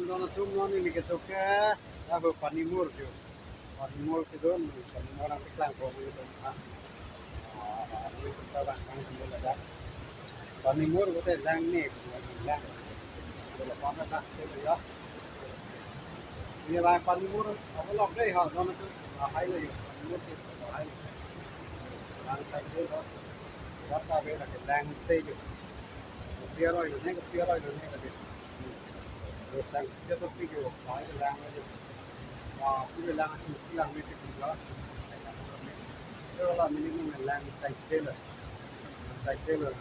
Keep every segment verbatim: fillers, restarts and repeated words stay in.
Non atum non neli ketok ke, ah, Panimur jo. Panimur si do, Panimur nangpeklang po neli ketok. Ah, neli ketok bang bang neli ladak. Panimur kote lang ne, lang. Kalau apa tak sih ya. Ini bang Panimur, apa lok deh ha, non atum, ah, hai lo ya, Panimur si, hai lo. Lang sai lo. Wat ta be la ke lang sai lo. Piaroi lo ne, piaroi lo ne, la ke. Lo sang, dia tu pi jo, pai lang aja. Wah, pi lang aja, pi lang mepik juga. Kalau lah minimum lang cycle lah. Cycle lah.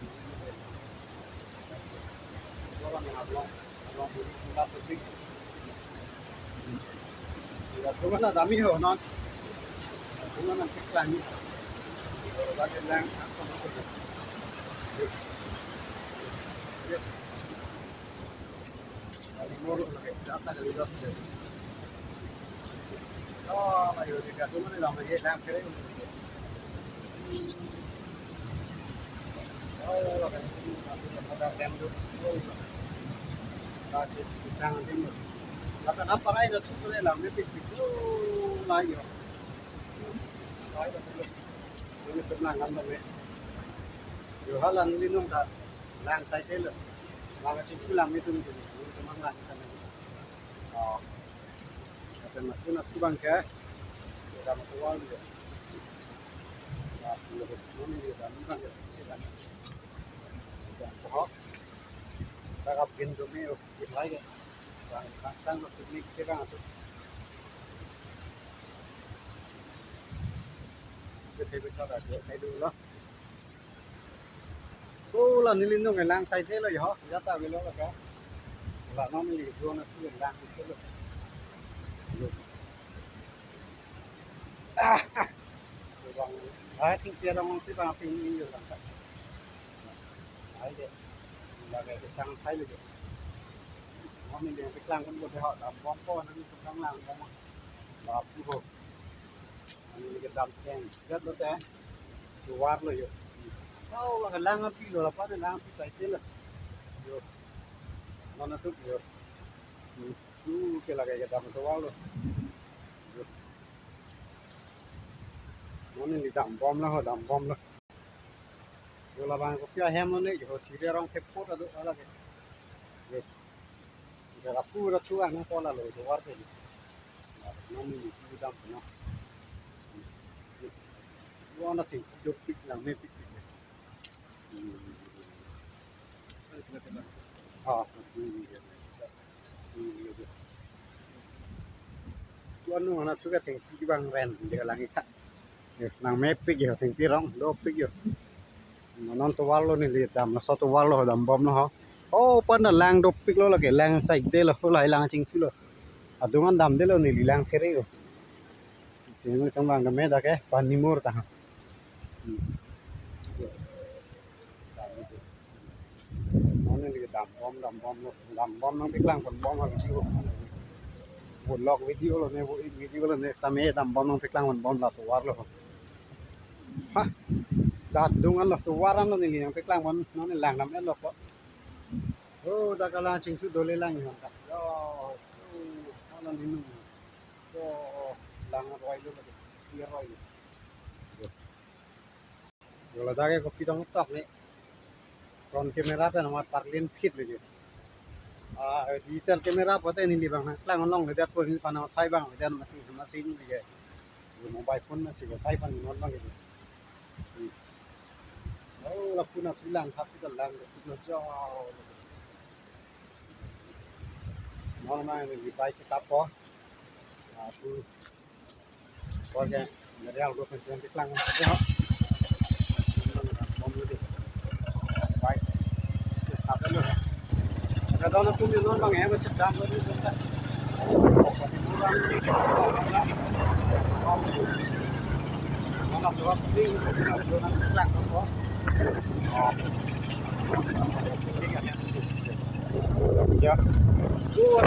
Kalau ni abang, abang beli pula tu pi. Tidak tu mana dami ho non. Tu mana pik lang ni. Kalau lagi lang, apa maksudnya? Yo, hala neli nung ta lang sai te lo. Lang kachingki lang nelitum ke. Nelitum lang lang kan. Oh. Ate mati na tu bang ke. Kita mau keluar dia. Ya, nelitum ni dia dan bang ke. Silakan. Ya, oh. Kakap gin tu ni, oh, gin lagi. Bang, bang, bang, tu ni kita tu. Kita bicara dia, saya dulu lah. Oh, la neli nung lang sai te lo yo, ya ta velo la ka. La non neli drone na tu lang sai lo. Ah, ah. Bang, ah, ting tia la mong si bang ting ni yo lang ka. Ai de. La ka sang thai lo yo. Mo ni de peklang kan bo de ho, dam bom ko na ni peklang lang bom. Ba pu ho. Ani ke dam keng. Jat lo te. Tovar lo yo. Oh, la lang api lo, la pa lang api sai te lo. Yo. Mana tu yo. Hmm. Tu ke la ke dam tovar lo. Yo. Mana ni dam bom lo, dam bom lo. Yo, labang kopi ahem lo ne, yo, siri arong kepot ado ala ke. Yo. Gara pura chuang na pola lo, tovar ke. Non ni tu dam na. Yo, na ting, yo pik lang, mepik pik. Hmm. Ah, hmm. Tuan nu mana suka thengpi bang ren, dia lang ikha. Yo, nang mepik yo, thengpi rong, dopik yo. Non tovar lo neli dam, laso tovar lo dam bom lo ho. Oh, pan na lang dopik lo la ke, lang sai te lo, la lang chingki lo. Adung an dam te lo neli lang kere yo. Sini tong bang keme dak ke, Panimur ta. Hmm. Mane ni dam bom, dam bom lo, dam bom nangpeklang pon bom video. Vlog video lo ne, video lo ne, sitame dam bom nangpeklang pon bom la tovar lo. Ha, dak adung an lo, tovar an lo neli nangpeklang pon, non lang dam en lo ko. Oh, dak kalang chingthu dole lang yon ta. Yo, oh, ano ninu. Yo, lang roi lo, roi lo. Yo. Yo, ladak ke kopi dong tok ni. Front camera pen amat parlin phit lagi. Ah, digital camera pote neli bang nangklang along le det po neli pan amat phai bang le det mati masin lagi. Yo, mobile phone na sih phai pan non bang lagi. Hmm. Oh, lapu na tulang, lapu na lang, lapu na jauh. Non ma neli bai chetap po. Ah, tu. Porque dari aku pensiun di Klang. Ya. Bom lo di. Baik. Apa lo? Ada daun aku ni non bang ya, macam dam lo di. Mana tuan sendiri, mana tuan Klang. Oh. Ya. Tuan.